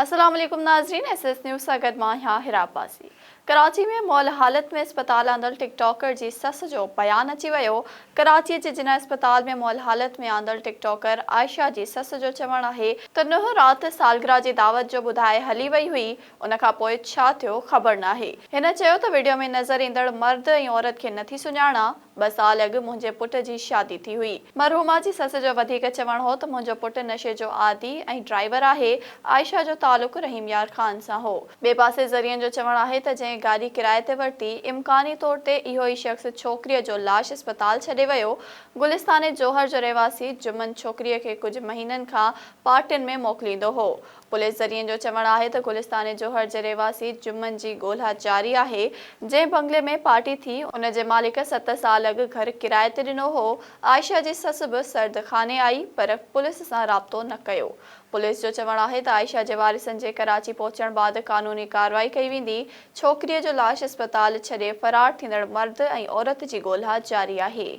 السلام عليڪم ناظرين ايس ايس نيوز سان گڏ مان آهيان حرا عباسي ڪراچي ۾ مئل حالت ۾ اسپتال آندل ٽڪ ٽاڪر جي سس جو بيان اچي ويو ڪراچي جي جناح اسپتال ۾ مئل حالت ۾ آندل ٽڪ ٽاڪر عائشه جي سس جو چوڻ آهي ته ننهن رات سالگرهه جي دعوت جو ٻڌائي هلي وئي هئي ان کان پوء ڇا ٿيو خبر ناهي هن چيو ته وڊيو ۾ نظر ايندڙ مرد ۽ عورت کي نٿي سڃاڻان ٻه سال اڳ منهنجي پٽ جي شادي ٿي هئي. مرحومه جي سس جو وڌيڪ چوڻ هو ته منهنجو پٽ نشي جو عادي ۽ ڊرائيور آهي، عائشه جو تعلق رحيم يار خان سان هو. ٻئي پاسي ذريعن جو چوڻ آهي ته جنهن گاڏي ڪرائي تي ورتي، امڪاني طور تي اهو ئي شخص ڇوڪريء جو لاش اسپتال ڇڏي ويو. گلستان جوهر جو رهواسي جمن ڇوڪريء کي ڪجهه مهينن کان پارٽين ۾ موڪليندو هو. پوليس ذريعن جو چوڻ آهي ته گلستان جوهر جي رهواسي جمن جي ڳولها جاري آهي، جنهن بنگلي ۾ پارٽي ٿي، ان جي مالڪ ست سال اڳ گهر ڪرائي تي ڏنو هو، عائشه جي سس به سرد خاني آئي پر پوليس سان رابطو نه ڪيو. پوليس جو چوڻ آهي ته عائشه جي وارثن جي ڪراچي پهچڻ بعد قانوني ڪارروائي ڪئي ويندي، ڇوڪريء جو لاش اسپتال ڇڏي فرار ٿيندڙ مرد ۽ عورت جي ڳولها جاري آهي.